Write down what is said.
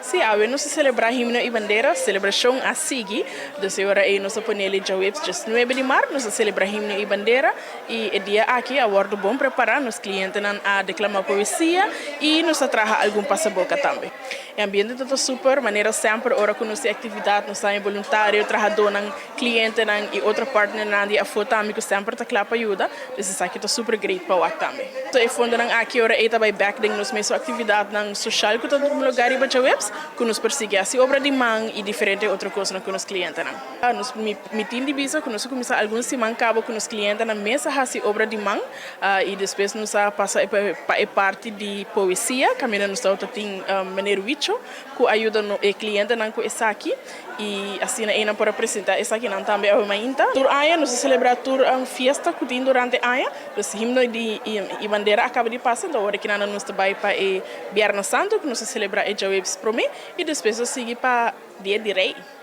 Si, awe nos a selebrá Himno i Bandera, selebrashon a sigui. Dus e ora ei nos a pone li djaweps 19 di mart, nos a selebrá Himno i Bandera i e dia aki a wòrdu bon prepará, nos klientenan a deklamá poesia i nos a traha algun pasaboka tambe. E ambiente ta super, manera semper ora ku nos tin aktividat nos ta haña boluntario, trahadónan, klientenan i otro partnernan di afó tambe ku semper ta kla pa yuda. Dus esaki ta super great pa wak tambe. E fondonan aki ora ei ta bai bek den nos mesun aktividatnan soshal ku ta tuma lugar riba djaweps, ku nos por sigui hasi obra di man i diferente otro kosnan ku nos klientenan. Nos mi tin di bisa ku nos a kuminsá algun siman kaba ku nos klientenan mes a hasi obra di man i despues nos a pasa pa e parti di poesia kaminda nos tabata tin meneer Wicho ku a yuda e klientenan ku esaki. I asina einan por a presentá esakinan tambe awe mainta. Tur aña nos a selebrá tur fiesta ku tin durante aña. Pues himno di i bandera a kaba di pasa, enton ora kinan nos ta bai pa e Biernes Santo ku nos a selebrá e djaweps promé i despues nos sigui pa Dia di Rei.